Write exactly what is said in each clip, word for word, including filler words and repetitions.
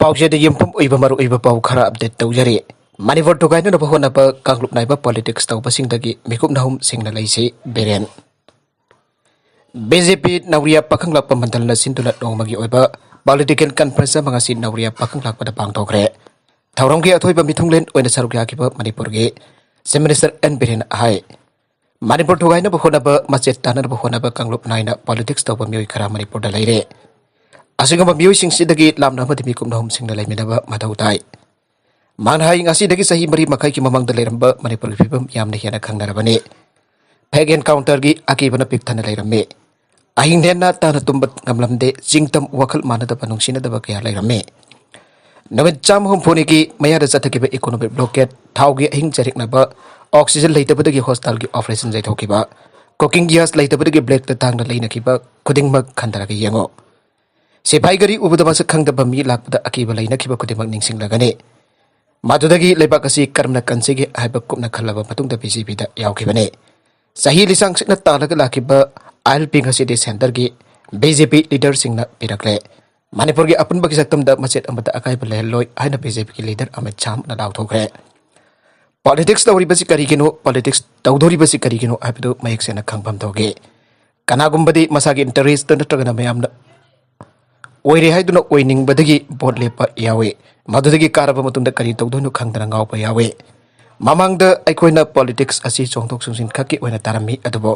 ꯄꯥꯎꯆꯦꯗ ꯌꯨꯝꯐꯝ ꯑꯣꯏꯕ ꯃꯔꯨꯑꯣꯏꯕ ꯄꯥꯎ ꯈꯔ ꯑꯞꯗꯦꯠ ꯇꯧꯖꯔꯤ꯫ ꯃꯅꯤꯄꯨꯔ ꯊꯨꯒꯥꯏꯅꯅꯕ ꯍꯣꯠꯅꯕ ꯀꯥꯡꯂꯨꯞ ꯅꯥꯏꯕ ꯄꯣꯂꯤꯇꯤꯛꯁ ꯇꯧꯕꯁꯤꯡꯗꯒꯤ ꯃꯤꯀꯨꯞ ꯅꯍꯨꯝ ꯁꯤꯡꯅ ꯂꯩꯁꯤ ꯕꯤꯔꯦꯟ꯫ ꯕꯤ ꯖꯦ ꯄꯤ ꯅꯧꯔꯤꯌꯥ ꯄꯥꯈꯪ ꯂꯥꯛꯄ ꯃꯟꯗꯜꯅ ꯁꯤꯟꯗꯨꯅ ꯅꯣꯡꯃꯒꯤ ꯑꯣꯏꯕ ꯄꯣꯂꯤꯇꯤꯀꯦꯜ ꯀꯟꯐꯔꯦꯟꯁ ꯑꯃ ꯉꯁꯤ ꯅꯧꯔꯤꯌꯥ ꯄꯥꯈꯪ ꯂꯥꯛꯄꯗ ꯄꯥꯡꯊꯣꯛꯈ꯭ꯔꯦ꯫ ꯊꯧꯔꯝꯒꯤ ꯑꯊꯣꯏꯕ ꯃꯤꯊꯨꯡꯂꯦꯟ ꯑꯣꯏꯅ ꯁꯔꯨꯛ ꯌꯥꯈꯤꯕ ꯃꯅꯤꯄꯨꯔꯒꯤ ꯆꯤꯐ ꯃꯤꯅꯤꯁꯇꯔ ꯑꯦꯟ ꯕꯤꯔꯦꯟꯅ ꯍꯥꯏ, ꯃꯅꯤꯄꯨꯔ ꯊꯨꯒꯥꯏꯅꯕ ꯍꯣꯠꯅꯕ, ꯃꯆꯦꯠ ꯇꯥꯅꯅꯕ ꯍꯣꯠꯅꯕ ꯀꯥꯡꯂꯨꯞ ꯅꯥꯏꯅ ꯄꯣꯂꯤꯇꯤꯛꯁ ꯇꯧꯕ ꯃꯤꯑꯣꯏ ꯈꯔ ꯃꯅꯤꯄꯨꯔꯗ ꯂꯩꯔꯦ꯫ ꯑꯁꯤꯒꯨꯝꯕ ꯃꯤꯑꯣꯏꯁꯤꯡꯁꯤꯗꯒꯤ ꯂꯥꯞꯅ ꯑꯃꯗꯤ ꯃꯤꯀꯨꯞ ꯅꯍꯨꯝꯁꯤꯡꯅ ꯂꯩꯃꯤꯟꯅꯕ ꯃꯊꯧ ꯇꯥꯏ꯫ ꯃꯥꯅ ꯍꯥꯏ, ꯉꯁꯤꯗꯒꯤ ꯆꯍꯤ ꯃꯔꯤ ꯃꯈꯥꯏꯒꯤ ꯃꯃꯥꯡꯗ ꯂꯩꯔꯝꯕ ꯃꯅꯤꯄꯨꯔꯒꯤ ꯐꯤꯕꯝ ꯌꯥꯝꯅ ꯍꯦꯟꯅ ꯈꯪꯅꯔꯕꯅꯤ꯫ ꯐꯦꯛ ꯑꯦꯟꯀꯥꯎꯟꯇꯔꯒꯤ ꯑꯀꯤꯕꯅ ꯄꯤꯛ ꯊꯟꯅ ꯂꯩꯔꯝꯃꯤ꯫ ꯑꯍꯤꯡ ꯍꯦꯟꯅ ꯇꯥꯅ ꯇꯨꯝꯕ ꯉꯝꯂꯝꯗꯦ꯫ ꯆꯤꯡꯇꯝ ꯋꯥꯈꯜ ꯃꯥꯟꯅꯗꯕ, ꯅꯨꯡꯁꯤꯅꯗꯕ ꯀꯌꯥ ꯂꯩꯔꯝꯃꯤ꯫ ꯅꯨꯃꯤꯠ ꯆꯥꯝꯃ ꯍꯨꯝꯐꯨꯅꯤꯒꯤ ꯃꯌꯥꯗ ꯆꯠꯊꯈꯤꯕ ꯏꯀꯣꯅꯣꯃꯤꯛ ꯕ꯭ꯂꯣꯀꯦꯠ, ꯊꯥꯎꯒꯤ ꯑꯍꯤꯡ ꯆꯔꯦꯛꯅꯕ, ꯑꯣꯛꯁꯤꯖꯟ ꯂꯩꯇꯕꯗꯒꯤ ꯍꯣꯁꯄꯤꯇꯥꯜꯒꯤ ꯑꯣꯄꯔꯦꯁꯟ ꯌꯩꯊꯣꯛꯈꯤꯕ, ꯀꯨꯀꯤꯡ ꯒ꯭ꯌꯥꯁ ꯂꯩꯇꯕꯗꯒꯤ ꯕ꯭ꯂꯦꯛꯇ ꯇꯥꯡꯅ ꯂꯩꯅꯈꯤꯕ ꯈꯨꯗꯤꯡꯃꯛ ꯈꯟꯊꯔꯒ ꯌꯦꯡꯉꯨ꯫ ꯁꯤꯐꯥꯏ ꯒꯥꯔꯤ ꯎꯕꯗ ꯃꯁꯛ ꯈꯪꯗꯕ ꯃꯤ ꯂꯥꯛꯄꯗ ꯑꯀꯤꯕ ꯂꯩꯅꯈꯤꯕ ꯈꯨꯗꯤꯡꯃꯛ ꯅꯤꯡꯁꯤꯡꯂꯒꯅꯤ꯫ ꯃꯗꯨꯗꯒꯤ ꯂꯩꯕꯥꯛ ꯑꯁꯤ ꯀꯔꯝꯅ ꯀꯟꯁꯤꯒꯦ ꯍꯥꯏꯕ ꯀꯨꯞꯅ ꯈꯜꯂꯕ ꯃꯇꯨꯡꯗ ꯕꯤ ꯖꯦ ꯄꯤꯗ ꯌꯥꯎꯈꯤꯕꯅꯤ꯫ ꯆꯍꯤ ꯂꯤꯁꯥꯡ ꯁꯤꯠꯅ ꯇꯥꯜꯂꯒ ꯂꯥꯛꯈꯤꯕ ꯑꯥꯏ ꯑꯦꯜ ꯄꯤ ꯉꯁꯤꯗꯤ ꯁꯦꯟꯇꯔꯒꯤ ꯕꯤ ꯖꯦ ꯄꯤ ꯂꯤꯗꯔꯁꯤꯡꯅ ꯄꯤꯔꯛꯂꯦ꯫ ꯃꯅꯤꯄꯨꯔꯒꯤ ꯑꯄꯨꯟꯕꯒꯤ ꯁꯛꯇꯝꯗ ꯃꯆꯦꯠ ꯑꯃꯠꯇ ꯑꯀꯥꯏꯕ ꯂꯩꯍꯜꯂꯣꯏ ꯍꯥꯏꯅ ꯕꯤ ꯖꯦ ꯄꯤꯒꯤ ꯂꯤꯗꯔ ꯑꯃꯤꯠ ꯁꯥꯍꯅ ꯂꯥꯎꯊꯣꯛꯈ꯭ꯔꯦ꯫ ꯄꯣꯂꯤꯇꯤꯛꯁ ꯇꯧꯔꯤꯕꯁꯤ ꯀꯔꯤꯒꯤꯅꯣ, ꯄꯣꯂꯤꯇꯤꯛꯁ ꯇꯧꯗꯣꯔꯤꯕꯁꯤ ꯀꯔꯤꯒꯤꯅꯣ ꯍꯥꯏꯕꯗꯨ ꯃꯌꯦꯛ ꯁꯦꯡꯅ ꯈꯪꯐꯝ ꯊꯣꯛꯏ꯫ ꯀꯅꯥꯒꯨꯝꯕꯗꯤ ꯃꯁꯥꯒꯤ ꯏꯟꯇꯔꯦꯁꯇ ꯅꯠꯇ꯭ꯔꯒꯅ ꯃꯌꯥꯝꯅ ꯑꯣꯏꯔꯦ ꯍꯥꯏꯗꯨꯅ ꯑꯣꯏꯅꯤꯡꯕꯗꯒꯤ ꯚꯣꯠ ꯂꯦꯞꯄ ꯌꯥꯎꯏ꯫ ꯃꯗꯨꯗꯒꯤ ꯀꯥꯔꯕ ꯃꯇꯨꯡꯗ ꯀꯔꯤ ꯇꯧꯗꯣꯏꯅꯣ ꯈꯪꯗꯅ ꯉꯥꯎꯕ ꯌꯥꯎꯏ꯫ ꯃꯃꯥꯡꯗ ꯑꯩꯈꯣꯏꯅ ꯄꯣꯂꯤꯇꯤꯛꯁ ꯑꯁꯤ ꯆꯣꯡꯊꯣꯛ ꯆꯣꯡꯁꯤꯟ ꯈꯛꯀꯤ ꯑꯣꯏꯅ ꯇꯥꯔꯝꯃꯤ, ꯑꯗꯨꯕꯨ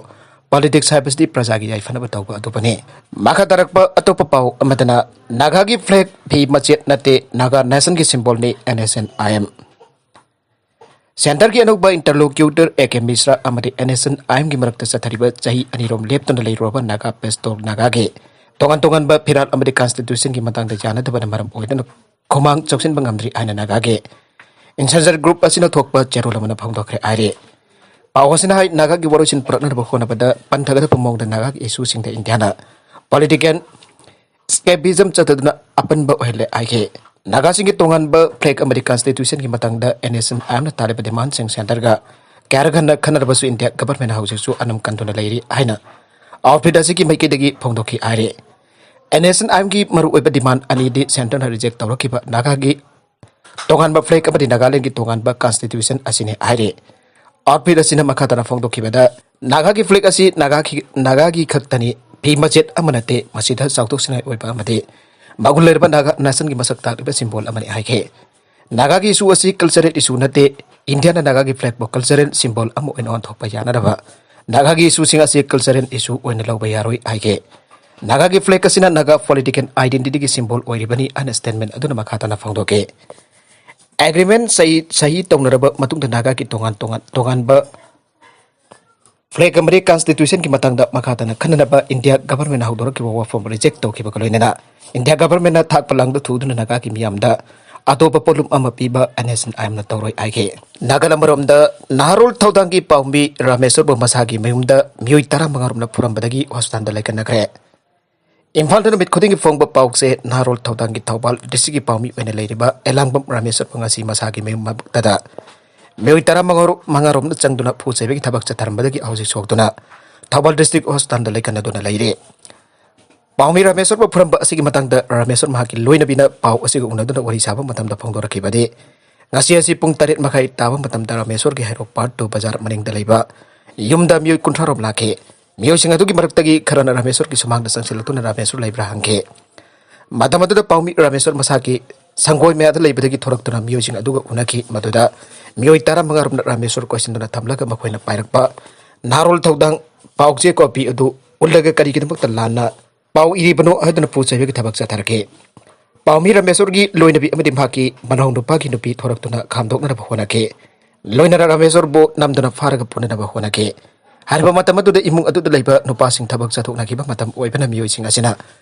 ꯄꯣꯂꯤꯇꯤꯛꯁ ꯍꯥꯏꯕꯁꯤꯗꯤ ꯄ꯭ꯔꯖꯥꯒꯤ ꯌꯥꯏꯐꯅꯕ ꯇꯧꯕ ꯑꯗꯨꯕꯨꯅꯤ꯫ ꯃꯈꯥ ꯇꯥꯔꯛꯄ ꯑꯇꯣꯞꯄ ꯄꯥꯎ ꯑꯃꯗꯅ, ꯅꯥꯒꯥꯒꯤ ꯐ꯭ꯂꯦꯒ ꯐꯤ ꯃꯆꯦꯠ ꯅꯠꯇꯦ, ꯅꯥꯒꯥ ꯅꯦꯁꯟꯒꯤ ꯁꯤꯝꯕꯣꯜꯅꯤ N S C N I. ꯁꯦꯟꯇꯔꯒꯤ ꯑꯅꯧꯕ ꯏꯟꯇꯔꯂꯣꯀ꯭ꯌꯨꯇꯔ ꯑꯦ ꯀꯦ ꯃꯤꯁ꯭ꯔꯥ ꯑꯃꯗꯤ ꯑꯦꯟ ꯑꯦꯁ ꯑꯦꯟ ꯑꯥꯏ ꯑꯦꯝꯒꯤ ꯃꯔꯛꯇ ꯆꯠꯊꯔꯤꯕ ꯆꯍꯤ ꯑꯅꯤꯔꯣꯝ ꯂꯦꯞꯇꯨꯅ ꯂꯩꯔꯨꯔꯕ ꯅꯥꯒꯥ ꯄꯦꯁꯇꯣꯜ ꯅꯥꯒꯥꯒꯤ ꯇꯣꯉꯥꯟ ꯇꯣꯉꯥꯟꯕ ꯐꯤꯔꯥꯜ ꯑꯃꯗꯤ ꯀꯟꯁꯇꯤꯇ꯭ꯌꯨꯁꯟꯒꯤ ꯃꯇꯥꯡꯗ ꯌꯥꯅꯗꯕꯅ ꯃꯔꯝ ꯑꯣꯏꯗꯨꯅ ꯈꯨꯃꯥꯡ ꯆꯥꯎꯁꯤꯟꯕ ꯉꯝꯗ꯭ꯔꯤ ꯍꯥꯏꯅ ꯅꯥꯒꯥꯒꯤ ꯏꯟꯁꯔꯖꯔ ꯒ꯭ꯔꯨꯞ ꯑꯁꯤꯅ ꯊꯣꯛꯄ ꯆꯦꯔꯣꯜ ꯑꯃꯅ ꯐꯣꯡꯗꯣꯛꯈ꯭ꯔꯦ ꯍꯥꯏꯔꯤ꯫ ꯄꯥꯎ ꯑꯁꯤꯅ ꯍꯥꯏ, ꯅꯥꯒꯥꯒꯤ ꯋꯥꯔꯣꯏꯁꯤꯟ ꯄꯨꯔꯛꯅꯅꯕ ꯍꯣꯠꯅꯕꯗ ꯄꯟꯊꯒꯗꯕ ꯃꯑꯣꯡꯗ ꯅꯥꯒꯥꯒꯤ ꯏꯁꯨꯁꯤꯡꯗ ꯏꯟꯗꯤꯌꯥꯅ ꯄꯣꯂꯤꯇꯤꯀꯦꯜ ꯁ꯭ꯀꯦꯄꯤꯖꯝ ꯆꯠꯊꯗꯨꯅ ꯑꯄꯟꯕ ꯑꯣꯏꯍꯜꯂꯦ ꯍꯥꯏꯈꯤ꯫ ꯅꯥꯒꯥꯁꯤꯡꯒꯤ ꯇꯣꯉꯥꯟꯕ ꯐ꯭ꯂꯦꯒ ꯑꯃꯗꯤ ꯀꯟꯁꯇꯤꯇ꯭ꯌꯨꯁꯟꯒꯤ ꯃꯇꯥꯡꯗ ꯑꯦꯟ ꯑꯦꯁ ꯑꯦꯟ ꯑꯥꯏ ꯑꯦꯝꯅ ꯇꯥꯜꯂꯤꯕ ꯗꯤꯃꯥꯟꯁꯤꯡ ꯁꯦꯟꯇꯔꯒ ꯀꯌꯥꯔꯛ ꯍꯟꯅ ꯈꯟꯅꯔꯕꯁꯨ ꯏꯟꯗꯤꯌꯥ ꯒꯚꯔꯟꯃꯦꯟꯠ ꯍꯧꯖꯤꯛꯁꯨ ꯑꯅꯝ ꯀꯟꯗꯨꯅ ꯂꯩꯔꯤ ꯍꯥꯏꯅ ꯑꯥꯎꯠꯐꯤꯠ ꯑꯁꯤꯒꯤ ꯃꯥꯏꯀꯩꯗꯒꯤ ꯐꯣꯡꯗꯣꯛꯈꯤ ꯍꯥꯏꯔꯤ꯫ ꯑꯦꯟ ꯑꯦꯁ ꯑꯦꯟ ꯑꯥꯏ ꯑꯦꯝꯒꯤ ꯃꯔꯨꯑꯣꯏꯕ ꯗꯤꯃꯥꯟ ꯑꯅꯤꯗꯤ ꯁꯦꯟꯇꯔꯅ ꯔꯤꯖꯦꯛ ꯇꯧꯔꯛꯈꯤꯕ ꯅꯥꯒꯥꯒꯤ ꯇꯣꯉꯥꯟꯕ ꯐ꯭ꯂꯦꯒ ꯑꯃꯗꯤ ꯅꯥꯒꯥꯂꯦꯟꯒꯤ ꯇꯣꯉꯥꯟꯕ ꯀꯟꯁꯇꯤꯇ꯭ꯌꯨꯁꯟ ꯑꯁꯤꯅꯤ ꯍꯥꯏꯔꯤ꯫ ꯑꯥꯎꯠꯐꯤꯠ ꯑꯁꯤꯅ ꯃꯈꯥ ꯇꯥꯅ ꯐꯣꯡꯗꯣꯛꯈꯤꯕꯗ, ꯅꯥꯒꯥꯒꯤ ꯐ꯭ꯂꯦꯒ ꯑꯁꯤ ꯅꯥꯒꯥꯒꯤ, ꯅꯥꯒꯥꯒꯤ ꯈꯛꯇꯅꯤ, ꯐꯤ ꯃꯆꯦꯠ ꯑꯃ ꯅꯠꯇꯦ, ꯃꯁꯤꯗ ꯆꯥꯎꯊꯣꯛꯆꯅꯤꯡꯉꯥꯏ ꯑꯣꯏꯕ ꯑꯃꯗꯤ ꯃꯒꯨꯟ ꯂꯩꯔꯕ ꯅꯥꯒꯥ ꯅꯦꯁꯟꯒꯤ ꯃꯁꯛ ꯇꯥꯛꯂꯤꯕ ꯁꯤꯝꯕꯣꯜ ꯑꯃꯅꯤ ꯍꯥꯏꯈꯤ꯫ ꯅꯥꯒꯥꯒꯤ ꯏꯁꯨ ꯑꯁꯤ ꯀꯜꯆꯔꯦꯜ ꯏꯁꯨ ꯅꯠꯇꯦ, ꯏꯟꯗꯤꯌꯥꯅ ꯅꯥꯒꯥꯒꯤ ꯐ꯭ꯂꯦꯒꯄꯨ ꯀꯜꯆꯔꯦꯜ ꯁꯤꯝꯕꯣꯜ ꯑꯃ ꯑꯣꯏꯅ ꯑꯣꯟꯊꯣꯛꯄ ꯌꯥꯅꯅꯕ ꯅꯥꯒꯥꯒꯤ ꯏꯁꯨꯁꯤꯡ ꯑꯁꯤ ꯀꯜꯆꯔꯦꯜ ꯏꯁꯨ ꯑꯣꯏꯅ ꯂꯧꯕ ꯌꯥꯔꯣꯏ ꯍꯥꯏꯈꯤ꯫ ꯅꯥꯒꯥꯒꯤ ꯐ꯭ꯂꯦꯒ ꯑꯁꯤꯅ ꯅꯥꯒꯥ ꯄꯣꯂꯤꯇꯤꯀꯦꯜ ꯑꯥꯏꯗꯦꯟꯇꯤꯇꯤꯒꯤ ꯁꯤꯝꯕꯣꯜ ꯑꯣꯏꯔꯤꯕꯅꯤ ꯍꯥꯏꯅ ꯁ꯭ꯇꯦꯠꯃꯦꯟ ꯑꯗꯨꯅ ꯃꯈꯥ ꯇꯥꯅ ꯐꯣꯡꯗꯣꯛꯈꯤ꯫ ꯑꯦꯒ꯭ꯔꯤꯃꯦꯟ ꯁꯍꯤ, ꯁꯍꯤ ꯇꯧꯅꯔꯕ ꯃꯇꯨꯡꯗ ꯅꯥꯒꯥꯒꯤ ꯇꯣꯉꯥꯟ ꯇꯣꯉꯥꯟ, ꯇꯣꯉꯥꯟꯕ ꯐ꯭ꯂꯦꯒ ꯑꯃꯗꯤ ꯀꯟꯁꯇꯤꯇ꯭ꯌꯨꯁꯟꯒꯤ ꯃꯇꯥꯡꯗ ꯃꯈꯥ ꯇꯥꯅ ꯈꯟꯅꯅꯕ ꯏꯟꯗꯤꯌꯥ ꯒꯚꯔꯟꯃꯦꯟꯅ ꯍꯧꯗꯣꯔꯛꯈꯤꯕ ꯋꯥꯐꯝ ꯔꯤꯖꯦꯛ ꯇꯧꯈꯤꯕꯒ ꯂꯣꯏꯅꯅ ꯏꯟꯗꯤꯌꯥ ꯒꯚꯔꯟꯃꯦꯟꯅ ꯊꯥꯛ ꯄꯣꯂꯥꯡꯗ ꯊꯨꯗꯨꯅ ꯅꯥꯒꯥꯒꯤ ꯃꯤꯌꯥꯝꯗ ꯑꯇꯣꯞꯄ ꯄꯣꯠꯂꯨꯝ ꯑꯃ ꯄꯤꯕ ꯑꯦꯟ ꯑꯦꯁ ꯑꯦꯟ ꯑꯥꯏ ꯑꯦꯝꯅ ꯇꯧꯔꯣꯏ ꯍꯥꯏꯈꯤ꯫ ꯅꯥꯒꯥꯂꯦꯟ ꯑꯃꯔꯣꯝꯗ ꯅꯍꯥꯔꯣꯜ ꯊꯧꯗꯥꯡꯒꯤ ꯄꯥꯎꯃꯤ ꯔꯥꯃꯦꯁꯣꯔꯕꯨ ꯃꯁꯥꯒꯤ ꯃꯌꯨꯝꯗ ꯃꯤꯑꯣꯏ ꯇꯔꯥꯃꯉꯥ ꯔꯣꯝꯅ ꯐꯨꯔꯝꯕꯗꯒꯤ ꯍꯣꯁꯄꯤꯇꯥꯜꯗ ꯂꯩꯈꯠꯅꯈ꯭ꯔꯦ꯫ ꯏꯝꯐꯥꯜꯗ ꯅꯨꯃꯤꯠ ꯈꯨꯗꯤꯡꯒꯤ ꯐꯣꯡꯕ ꯄꯥꯎꯁꯦ ꯅꯍꯥꯔꯣꯜ ꯊꯧꯗꯥꯡꯒꯤ ꯊꯧꯕꯥꯜ ꯗꯤꯁꯇ꯭ꯔꯤꯛꯀꯤ ꯄꯥꯎꯃꯤ ꯑꯣꯏꯅ ꯂꯩꯔꯤꯕ ꯑꯦꯂꯥꯡꯕꯝ ꯔꯥꯃꯦꯁꯣꯔꯕꯨ ꯉꯁꯤ ꯃꯁꯥꯒꯤ ꯃꯌꯨꯝ ꯃꯛꯇꯗ ꯃꯤꯑꯣꯏ ꯇꯔꯥꯃꯉꯥ ꯔꯣ-, ꯃꯉꯥ ꯔꯣꯝꯅ ꯆꯪꯗꯨꯅ ꯐꯨ ꯆꯩꯕꯒꯤ ꯊꯕꯛ ꯆꯠꯊꯔꯝꯕꯗꯒꯤ ꯍꯧꯖꯤꯛ ꯁꯣꯛꯇꯨꯅ ꯊꯧꯕꯥꯜ ꯗꯤꯁꯇ꯭ꯔꯤꯛ ꯍꯣꯁꯄꯤꯇꯥꯜꯗ ꯂꯩꯈꯠꯅꯗꯨꯅ ꯂꯩꯔꯤ꯫ ꯄꯥꯎꯃꯤ ꯔꯥꯃꯦꯁꯣꯔꯕꯨ ꯐꯨꯔꯝꯕ ꯑꯁꯤꯒꯤ ꯃꯇꯥꯡꯗ ꯔꯥꯃꯦꯁꯣꯔ ꯃꯍꯥꯛꯀꯤ ꯂꯣꯏꯅꯕꯤꯅ ꯄꯥꯎ ꯑꯁꯤꯒ ꯎꯅꯗꯨꯅ ꯋꯥꯔꯤ ꯁꯥꯕ ꯃꯇꯝꯗ ꯐꯣꯡꯗꯣꯔꯛꯈꯤꯕꯗꯤ, ꯉꯁꯤ ꯑꯁꯤ ꯄꯨꯡ ꯇꯔꯦꯠ ꯃꯈꯥꯏ ꯇꯥꯕ ꯃꯇꯝꯗ ꯔꯥꯃꯦꯁꯣꯔꯒꯤ ꯍꯩꯔꯣꯛ ꯄꯥꯔꯠ ꯇꯨ ꯕꯖꯥꯔ ꯃꯅꯤꯡꯗ ꯂꯩꯕ ꯌꯨꯝꯗ ꯃꯤꯑꯣꯏ ꯀꯨꯟꯊ꯭ꯔꯥ ꯔꯣꯝ ꯂꯥꯛꯈꯤ꯫ ꯃꯤꯑꯣꯏꯁꯤꯡ ꯑꯗꯨꯒꯤ ꯃꯔꯛꯇꯒꯤ ꯈꯔꯅ ꯔꯥꯃꯦꯁꯣꯔꯒꯤ ꯁꯨꯃꯥꯡꯗ ꯆꯪꯁꯤꯜꯂꯛꯇꯨꯅ ꯔꯥꯃꯦꯁꯣꯔ ꯂꯩꯕ꯭ꯔꯥ ꯍꯪꯈꯤ꯫ ꯃꯇꯝ ꯑꯗꯨꯗ ꯄꯥꯎꯃꯤ ꯔꯥꯃꯦꯁꯣꯔ ꯃꯁꯥꯒꯤ ꯁꯪꯒꯣꯏ ꯃꯌꯥꯗ ꯂꯩꯕꯗꯒꯤ ꯊꯣꯔꯛꯇꯨꯅ ꯃꯤꯑꯣꯏꯁꯤꯡ ꯑꯗꯨꯒ ꯎꯅꯈꯤ꯫ ꯃꯗꯨꯗ ꯃꯤꯑꯣꯏ ꯇꯔꯥꯃꯉꯥ ꯔꯣꯝꯅ ꯔꯥꯃꯦꯁꯣꯔ ꯀꯣꯏꯁꯤꯟꯗꯨꯅ ꯊꯝꯂꯒ ꯃꯈꯣꯏꯅ ꯄꯥꯏꯔꯛꯄ ꯅꯍꯥꯔꯣꯜ ꯊꯧꯗꯥꯡ ꯄꯥꯎꯆꯦ ꯀꯣꯄꯤ ꯑꯗꯨ ꯎꯠꯂꯒ ꯀꯔꯤꯒꯤꯗꯃꯛꯇ ꯂꯥꯟꯅ ꯄꯥꯎ ꯏꯔꯤꯕꯅꯣ ꯍꯥꯏꯗꯨꯅ ꯐꯨ ꯆꯩꯕꯒꯤ ꯊꯕꯛ ꯆꯠꯊꯔꯛꯈꯤ꯫ ꯄꯥꯎꯃꯤ ꯔꯥꯃꯦꯁꯣꯔꯒꯤ ꯂꯣꯏꯅꯕꯤ ꯑꯃꯗꯤ ꯃꯍꯥꯛꯀꯤ ꯃꯅꯥꯎ ꯅꯨꯄꯥꯒꯤ ꯅꯨꯄꯤ ꯊꯣꯔꯛꯇꯨꯅ ꯈꯥꯝꯗꯣꯛꯅꯅꯕ ꯍꯣꯠꯅꯈꯤ꯫ ꯂꯣꯏꯅꯅ ꯔꯥꯃꯦꯁꯣꯔꯕꯨ ꯅꯝꯗꯨꯅ ꯐꯥꯔꯒ ꯄꯨꯅꯅꯕ ꯍꯣꯠꯅꯈꯤ꯫ ꯍꯥꯏꯔꯤꯕ ꯃꯇꯝ ꯑꯗꯨꯗ ꯏꯃꯨꯡ ꯑꯗꯨꯗ ꯂꯩꯕ ꯅꯨꯄꯥꯁꯤꯡ ꯊꯕꯛ ꯆꯠꯊꯣꯛꯅꯈꯤꯕ ꯃꯇꯝ ꯑꯣꯏꯕꯅ ꯃꯤꯑꯣꯏꯁꯤꯡ ꯑꯁꯤꯅ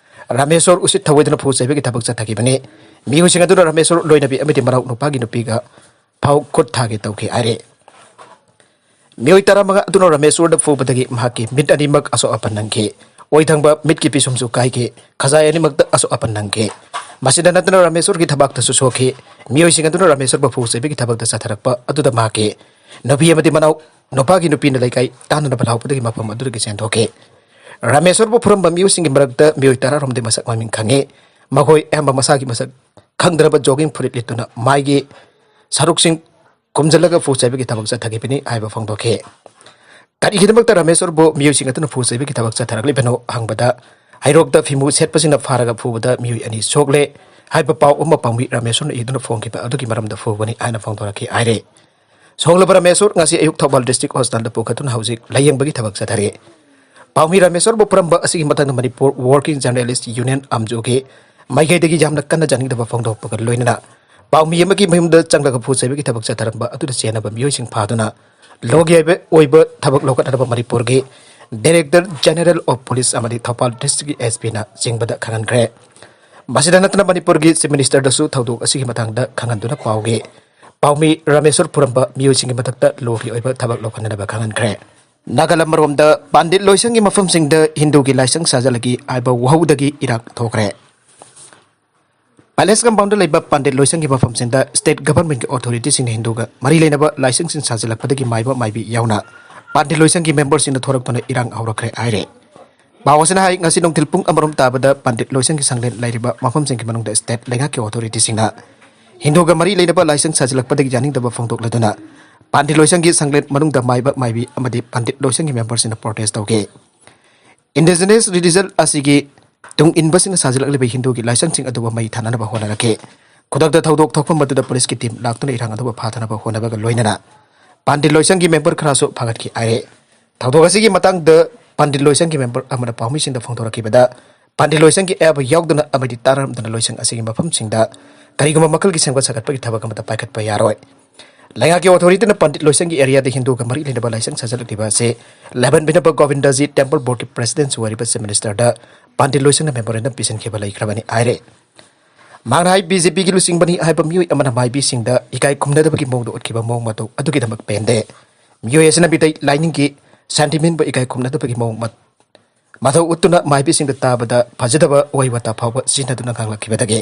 ꯔꯥꯃꯦꯁꯣꯔ ꯎꯁꯤꯠ ꯊꯧꯑꯣꯏꯗꯅ ꯐꯨ ꯆꯩꯕꯒꯤ ꯊꯕꯛ ꯆꯠꯊꯈꯤꯕꯅꯤ꯫ ꯃꯤꯑꯣꯏꯁꯤꯡ ꯑꯗꯨꯅ ꯔꯥꯃꯦꯁꯣꯔ ꯂꯣꯏꯅꯕꯤ ꯑꯃꯗꯤ ꯃꯅꯥꯎ ꯅꯨꯄꯥꯒꯤ ꯅꯨꯄꯤꯒ ꯐꯥꯎ ꯈꯨꯠ ꯊꯥꯒꯦ ꯇꯧꯈꯤ ꯍꯥꯏꯔꯤ꯫ ꯃꯤꯑꯣꯏ ꯇꯔꯥꯃꯉꯥ ꯑꯗꯨꯅ ꯔꯥꯃꯦꯁꯣꯔꯗ ꯐꯨꯕꯗꯒꯤ ꯃꯍꯥꯛꯀꯤ ꯃꯤꯠ ꯑꯅꯤꯃꯛ ꯑꯁꯣꯛ ꯑꯄꯟ ꯅꯪꯈꯤ꯫ ꯑꯣꯏ ꯊꯪꯕ ꯃꯤꯠꯀꯤ ꯄꯤꯁꯨꯝꯁꯨ ꯀꯥꯏꯈꯤ꯫ ꯈꯖꯥꯏ ꯑꯅꯤꯃꯛꯇ ꯑꯁꯣꯛ ꯑꯄꯟ ꯅꯪꯈꯤ꯫ ꯃꯁꯤꯗ ꯅꯠꯇꯅ ꯔꯥꯃꯦꯁꯣꯔꯒꯤ ꯊꯕꯥꯛꯇꯁꯨ ꯁꯣꯛꯈꯤ꯫ ꯃꯤꯑꯣꯏꯁꯤꯡ ꯑꯗꯨꯅ ꯔꯥꯃꯦꯁꯣꯔꯕꯨ ꯐꯨ ꯆꯩꯕꯒꯤ ꯊꯕꯛꯇ ꯆꯠꯊꯔꯛꯄ ꯑꯗꯨꯗ ꯃꯍꯥꯛꯀꯤ ꯅꯨꯄꯤ ꯑꯃꯗꯤ ꯃꯅꯥꯎ ꯅꯨꯄꯥꯒꯤ ꯅꯨꯄꯤꯅ ꯂꯩꯀꯥꯏ ꯇꯥꯟꯅꯅꯕ ꯂꯥꯎꯕꯗꯒꯤ ꯃꯐꯝ ꯑꯗꯨꯗꯒꯤ ꯆꯦꯟꯊꯣꯛꯈꯤ꯫ ꯔꯥꯃꯦꯁꯣꯔꯕꯨ ꯐꯨꯔꯝꯕ ꯃꯤꯑꯣꯏꯁꯤꯡꯒꯤ ꯃꯔꯛꯇ ꯃꯤꯑꯣꯏ ꯇꯔꯥꯔꯣꯝꯗꯤ ꯃꯁꯛ ꯃꯃꯤꯡ ꯈꯪꯉꯤ꯫ ꯃꯈꯣꯏ ꯑꯌꯥꯝꯕ ꯃꯁꯥꯒꯤ ꯃꯁꯛ ꯈꯪꯗ꯭ꯔꯕ jogging ꯐꯨꯔꯤꯠ ꯂꯤꯠꯇꯨꯅ ꯃꯥꯏꯒꯤ ꯁꯔꯨꯛꯁꯤꯡ ꯈꯨꯝꯖꯤꯜꯂꯒ ꯐꯨ ꯆꯩꯕꯒꯤ ꯊꯕꯛ ꯆꯠꯊꯈꯤꯕꯅꯤ ꯍꯥꯏꯕ ꯐꯣꯡꯗꯣꯛꯈꯤ꯫ ꯀꯔꯤꯒꯤꯗꯃꯛꯇ ꯔꯥꯃꯦꯁꯣꯔꯕꯨ ꯃꯤꯑꯣꯏꯁꯤꯡ ꯑꯗꯨꯅ ꯐꯨ ꯆꯩꯕꯒꯤ ꯊꯕꯛ ꯆꯠꯊꯔꯛꯂꯤꯕꯅꯣ ꯍꯪꯕꯗ, ꯍꯩꯔꯣꯛꯇ ꯐꯤꯃꯨ ꯁꯦꯠꯄꯁꯤꯡꯅ ꯐꯥꯔꯒ ꯐꯨꯕꯗ ꯃꯤꯑꯣꯏ ꯑꯅꯤ ꯁꯣꯛꯂꯦ ꯍꯥꯏꯕ ꯄꯥꯎ ꯑꯃ ꯄꯥꯎꯃꯤ ꯔꯥꯃꯦꯁꯣꯔꯅ ꯏꯗꯨꯅ ꯐꯣꯡꯈꯤꯕ ꯑꯗꯨꯒꯤ ꯃꯔꯝꯗ ꯐꯨꯕꯅꯤ ꯍꯥꯏꯅ ꯐꯣꯡꯗꯣꯔꯛꯈꯤ ꯍꯥꯏꯔꯦ꯫ ꯁꯣꯛꯂꯕ ꯔꯥꯃꯦꯁꯣꯔ ꯉꯁꯤ ꯑꯌꯨꯛ ꯊꯧꯕꯥꯜ district hospitalꯗ ꯄꯨꯈꯠꯇꯨꯅ ꯍꯧꯖꯤꯛ ꯂꯥꯌꯦꯡꯕꯒꯤ ꯊꯕꯛ ꯆꯠꯊꯔꯤ꯫ ꯄꯥꯎꯃꯤ ꯔꯥꯃꯦꯁꯣꯔꯕꯨ ꯐꯨꯔꯝꯕ ꯑꯁꯤꯒꯤ ꯃꯇꯥꯡꯗ ꯃꯅꯤꯄꯨꯔ Working Journalist Union, ꯑꯝꯖꯨꯒꯤ ꯃꯥꯏꯀꯩꯗꯒꯤ ꯌꯥꯝꯅ ꯀꯟꯅ ꯌꯥꯅꯤꯡꯗꯕ ꯐꯣꯡꯗꯣꯛꯄꯒ ꯂꯣꯏꯅꯅ ꯄꯥꯎꯃꯤ ꯑꯃꯒꯤ ꯃꯌꯨꯝꯗ ꯆꯪꯂꯒ ꯐꯨ ꯆꯩꯕꯒꯤ ꯊꯕꯛ ꯆꯠꯊꯔꯝꯕ ꯑꯗꯨꯗ ꯆꯦꯟꯅꯕ ꯃꯤꯑꯣꯏꯁꯤꯡ ꯐꯥꯗꯨꯅ ꯂꯣꯒꯤ ꯑꯣꯏꯕ ꯑꯣꯏꯕ ꯊꯕꯛ ꯂꯧꯈꯠꯅꯕ ꯃꯅꯤꯄꯨꯔꯒꯤ Director General of Police ꯑꯃꯗꯤ ꯊꯧꯕꯥꯜ districtꯀꯤ S Pꯅ ꯆꯤꯡꯕꯗ ꯈꯪꯍꯟꯈ꯭ꯔꯦ꯫ ꯃꯁꯤꯗ ꯅꯠꯇꯅ ꯃꯅꯤꯄꯨꯔꯒꯤ Chief Ministerꯗꯁꯨ ꯊꯧꯗꯣꯛ ꯑꯁꯤꯒꯤ ꯃꯇꯥꯡꯗ ꯈꯪꯍꯟꯗꯨꯅ ꯄꯥꯎꯒꯤ ꯄꯥꯎꯃꯤ ꯔꯥꯃꯦꯁꯣꯔ ꯐꯨꯔꯝꯕ ꯃꯤꯑꯣꯏꯁꯤꯡꯒꯤ ꯃꯊꯛꯇ ꯂꯣꯒꯤ ꯑꯣꯏꯕ ꯊꯕꯛ ꯂꯧꯈꯠꯅꯅꯕ ꯈꯪꯍꯟꯈ꯭ꯔꯦ꯫ ꯅꯥꯒꯥꯂꯝ ꯑꯃꯔꯣꯝꯗ ꯄꯥꯟꯗꯤꯠ ꯂꯣꯏꯁꯪꯒꯤ ꯃꯐꯝꯁꯤꯡꯗ ꯍꯤꯟꯗꯨꯒꯤ ꯂꯥꯏꯁꯪ ꯁꯥꯖꯜꯂꯒꯤ ꯍꯥꯏꯕ ꯋꯥꯍꯧꯗꯒꯤ ꯏꯔꯥꯡ ꯊꯣꯛꯈ꯭ꯔꯦ꯫ Palace compoundꯗ ꯂꯩꯕ ꯄꯥꯟꯗꯤꯠ ꯂꯣꯏꯁꯪꯒꯤ ꯃꯐꯝꯁꯤꯡꯗ state governmentꯀꯤ authorityꯁꯤꯡꯅ ꯍꯤꯟꯗꯨꯒ ꯃꯔꯤ ꯂꯩꯅꯕ ꯂꯥꯏꯁꯪꯁꯤꯡ ꯁꯥꯖꯤꯜꯂꯛꯄꯗꯒꯤ ꯃꯥꯏꯕ ꯃꯥꯏꯕꯤ ꯌꯥꯎꯅ ꯄꯥꯟꯗꯤꯠ ꯂꯣꯏꯁꯪꯒꯤ memberꯁꯤꯡꯅ ꯊꯣꯔꯛꯇꯨꯅ ꯏꯔꯥꯡ ꯍꯧꯔꯛꯈ꯭ꯔꯦ ꯍꯥꯏꯔꯦ꯫ ꯄꯥꯎ ꯑꯁꯤꯅ ꯍꯥꯏ, ꯉꯁꯤ ꯅꯨꯡꯊꯤꯜ ꯄꯨꯡ ꯑꯃꯔꯣꯝ ꯇꯥꯕꯗ ꯄꯥꯟꯗꯤꯠ ꯂꯣꯏꯁꯪꯒꯤ ꯁꯪꯂꯦꯟ ꯂꯩꯔꯤꯕ ꯃꯐꯝꯁꯤꯡꯒꯤ ꯃꯅꯨꯡꯗ state ꯂꯩꯉꯥꯛꯀꯤ authorityꯁꯤꯡꯅ ꯍꯤꯟꯗꯨꯒ ꯃꯔꯤ ꯂꯩꯅꯕ ꯂꯥꯏꯁꯪ ꯁꯥꯖꯤꯜꯂꯛꯄꯗꯒꯤ ꯌꯥꯅꯤꯡꯗꯕ ꯐꯣꯡꯗꯣꯛꯂꯗꯨꯅ ꯄꯥꯟꯗꯤꯠ ꯂꯣꯏꯁꯪꯒꯤ ꯁꯪꯂꯦꯟ ꯃꯅꯨꯡꯗ ꯃꯥꯏꯕ ꯃꯥꯏꯕꯤ ꯑꯃꯗꯤ ꯄꯥꯟꯗꯤꯠ ꯂꯣꯏꯁꯪꯒꯤ memberꯁꯤꯡꯅ protest ꯇꯧꯈꯤ꯫ Indigenous religion ꯑꯁꯤꯒꯤ ꯇꯨꯡ ꯏꯟꯕꯁꯤꯡꯅ ꯁꯥꯖꯤꯜꯂꯛꯂꯤꯕ ꯍꯤꯟꯗꯨꯒꯤ ꯂꯥꯏꯁꯪꯁꯤꯡ ꯑꯗꯨꯕꯨ ꯃꯩ ꯊꯥꯅꯅꯕ ꯍꯣꯠꯅꯔꯛꯈꯤ꯫ ꯈꯨꯗꯛꯇ ꯊꯧꯗꯣꯛ ꯊꯣꯛꯐꯝ ꯑꯗꯨꯗ policeꯀꯤ team ꯂꯥꯛꯇꯨꯅ ꯏꯔꯥꯡ ꯑꯗꯨꯕꯨ ꯐꯥꯊꯅꯕ ꯍꯣꯠꯅꯕꯒ ꯂꯣꯏꯅꯅ ꯄꯥꯟꯗꯤꯠ ꯂꯣꯏꯁꯪꯒꯤ member ꯈꯔꯁꯨ ꯐꯥꯒꯠꯈꯤ ꯍꯥꯏꯔꯦ꯫ ꯊꯧꯗꯣꯛ ꯑꯁꯤꯒꯤ ꯃꯇꯥꯡꯗ ꯄꯥꯟꯗꯤꯠ ꯂꯣꯏꯁꯪꯒꯤ member ꯑꯃꯅ ꯄꯥꯎꯃꯤꯁꯤꯡꯗ ꯐꯣꯡꯗꯣꯔꯛꯈꯤꯕꯗ, ꯄꯥꯟꯗꯤꯠ ꯂꯣꯏꯁꯪꯒꯤ ꯑꯌꯥꯕ ꯌꯥꯎꯗꯅ ꯑꯃꯗꯤ ꯇꯥꯟꯅꯔꯝꯗꯅ ꯂꯣꯏꯁꯪ ꯑꯁꯤꯒꯤ ꯃꯐꯝꯁꯤꯡꯗ ꯀꯔꯤꯒꯨꯝꯕ ꯃꯈꯜꯒꯤ ꯁꯦꯝꯒꯠ ꯁꯥꯒꯠꯄꯒꯤ ꯊꯕꯛ ꯑꯃꯠꯇ ꯄꯥꯏꯈꯠꯄ ꯌꯥꯔꯣꯏ꯫ ꯂꯩꯉꯥꯛꯀꯤ authorityꯅ ꯄꯥꯟꯗꯤꯠ ꯂꯣꯏꯁꯪꯒꯤ areaꯗ ꯍꯤꯟꯗꯨꯒ ꯃꯔꯤ ꯂꯩꯅꯕ ꯂꯥꯏꯁꯪ ꯁꯥꯖꯤꯜꯂꯛꯂꯤꯕ ꯑꯁꯤ ꯂꯥꯏꯕꯟ ꯕꯤꯅꯕ ꯒꯣꯕꯤꯟꯗꯖꯤ temple boardꯀꯤ presidentꯁꯨ ꯑꯣꯏꯔꯤꯕ Chief Ministerꯗ ꯄꯥꯟꯗꯤꯠ ꯂꯣꯏꯁꯪꯅ memorandum ꯄꯤꯁꯤꯟꯈꯤꯕ ꯂꯩꯈ꯭ꯔꯕꯅꯤ ꯍꯥꯏꯔꯦ꯫ ꯃꯍꯥꯛꯅ ꯍꯥꯏ, BJPꯒꯤ ꯂꯨꯆꯤꯡꯕꯅꯤ ꯍꯥꯏꯕ ꯃꯤꯑꯣꯏ ꯑꯃꯅ ꯃꯥꯏꯕꯤꯁꯤꯡꯗ ꯏꯀꯥꯏ ꯈꯨꯝꯅꯗꯕꯒꯤ ꯃꯑꯣꯡꯗ ꯎꯠꯈꯤꯕ ꯃꯑꯣꯡ ꯃꯇꯧ ꯑꯗꯨꯒꯤꯗꯃꯛ ꯄꯦꯟꯗꯦ꯫ ꯃꯤꯑꯣꯏ ꯑꯁꯤꯅ ꯃꯤꯇꯩ ꯂꯥꯏꯅꯤꯡꯒꯤ sentimentꯕꯨ ꯏꯀꯥꯏ ꯈꯨꯝꯅꯗꯕꯒꯤ ꯃꯑꯣꯡ ꯃꯠ-, ꯃꯊꯧ ꯎꯠꯇꯨꯅ ꯃꯥꯏꯕꯤꯁꯤꯡꯗ ꯇꯥꯕꯗ ꯐꯖꯗꯕ ꯋꯥꯍꯩ ꯋꯥꯇꯥ ꯐꯥꯎꯕ ꯁꯤꯖꯤꯟꯅꯗꯨꯅ ꯉꯥꯡꯂꯛꯈꯤꯕꯗꯒꯤ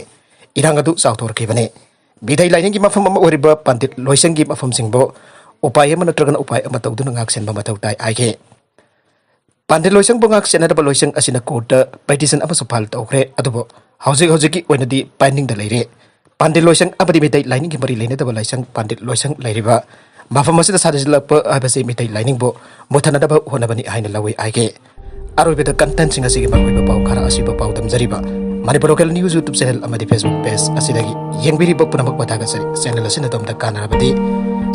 ꯏꯔꯥꯡ ꯑꯗꯨ ꯆꯥꯎꯊꯣꯔꯛꯈꯤꯕꯅꯤ꯫ ꯃꯤꯇꯩ ꯂꯥꯏꯅꯤꯡꯒꯤ ꯃꯐꯝ ꯑꯃ ꯑꯣꯏꯔꯤꯕ ꯄꯥꯟꯗꯤꯠ ꯂꯣꯏꯁꯪꯒꯤ ꯃꯐꯝꯁꯤꯡꯕꯨ ꯎꯄꯥꯏ ꯑꯃ ꯅꯠꯇ꯭ꯔꯒꯅ ꯎꯄꯥꯏ ꯑꯃ ꯇꯧꯗꯨꯅ ꯉꯥꯛꯁꯦꯟꯕ ꯃꯊꯧ ꯇꯥꯏ ꯍꯥꯏꯈꯤ꯫ ꯄꯥꯟꯗꯤꯠ ꯂꯣꯏꯁꯪꯕꯨ ꯉꯥꯛ ꯁꯦꯟꯅꯔꯕ ꯂꯣꯏꯁꯪ ꯑꯁꯤꯅ ꯀꯣꯔꯠꯇ ꯄꯦꯇꯤꯁꯟ ꯑꯃꯁꯨ ꯐꯥꯏꯜ ꯇꯧꯈ꯭ꯔꯦ꯫ ꯑꯗꯨꯕꯨ ꯍꯧꯖꯤꯛ ꯍꯧꯖꯤꯛꯀꯤ ꯑꯣꯏꯅꯗꯤ ꯄꯦꯟꯗꯤꯡꯗ ꯂꯩꯔꯦ꯫ ꯄꯥꯟꯗꯤꯠ ꯂꯣꯏꯁꯪ ꯑꯃꯗꯤ ꯃꯤꯇꯩ ꯂꯥꯏꯅꯤꯡꯒꯤ ꯃꯔꯤ ꯂꯩꯅꯗꯕ ꯂꯥꯏꯁꯪ ꯄꯥꯟꯗꯤꯠ ꯂꯣꯏꯁꯪ ꯂꯩꯔꯤꯕ ꯃꯐꯝ ꯑꯁꯤꯗ ꯁꯥꯖꯤꯜꯂꯛꯄ ꯍꯥꯏꯕꯁꯤ ꯃꯤꯇꯩ ꯂꯥꯏꯅꯤꯡꯕꯨ ꯃꯨꯠꯊꯅꯅꯕ ꯍꯣꯠꯅꯕꯅꯤ ꯍꯥꯏꯅ ꯂꯧꯏ ꯍꯥꯏꯒꯦ꯫ ꯑꯔꯣꯏꯕꯗ ꯀꯟꯇꯦꯟꯁꯤꯡ ꯑꯁꯤꯒꯤ ꯃꯔꯨꯑꯣꯏꯕ ꯄꯥꯎ ꯈꯔ ꯑꯁꯤꯕꯨ ꯄꯥꯎꯗꯝꯖꯔꯤꯕ Manipur local news YouTube channel ꯑꯃꯗꯤ ꯐꯦꯁꯕꯨꯛ ꯄꯦꯖ ꯑꯁꯤꯗꯒꯤ ꯌꯦꯡꯕꯤꯔꯤꯕ ꯄꯨꯝꯅꯃꯛꯄꯨ ꯊꯥꯒꯠꯆꯔꯤ꯫ ꯆꯦꯅꯦꯜ ꯑꯁꯤꯅ ꯑꯗꯣꯝꯗ ꯀꯥꯟꯅꯔꯕꯗꯤ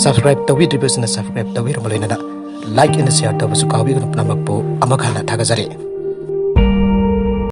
ꯁꯕꯁꯀ꯭ꯔꯥꯏꯕ ꯇꯧꯕꯤꯗ꯭ꯔꯤꯕꯁꯤꯡꯅ ꯁꯕꯁꯀ꯭ꯔꯥꯏꯕ ꯇꯧꯕꯤꯔꯕ ꯂꯣꯏꯅꯅ ꯂꯥꯏꯛ ꯑꯦꯟ ꯁꯤꯌꯥꯔ ꯇꯧꯕꯁꯨ ꯀꯥꯎꯕꯤꯒꯅꯨ꯫ ꯄꯨꯝꯅꯃꯛꯄꯨ ꯑꯃꯨꯛ ꯍꯟꯅ ꯊꯥꯒꯠꯆꯔꯤ꯫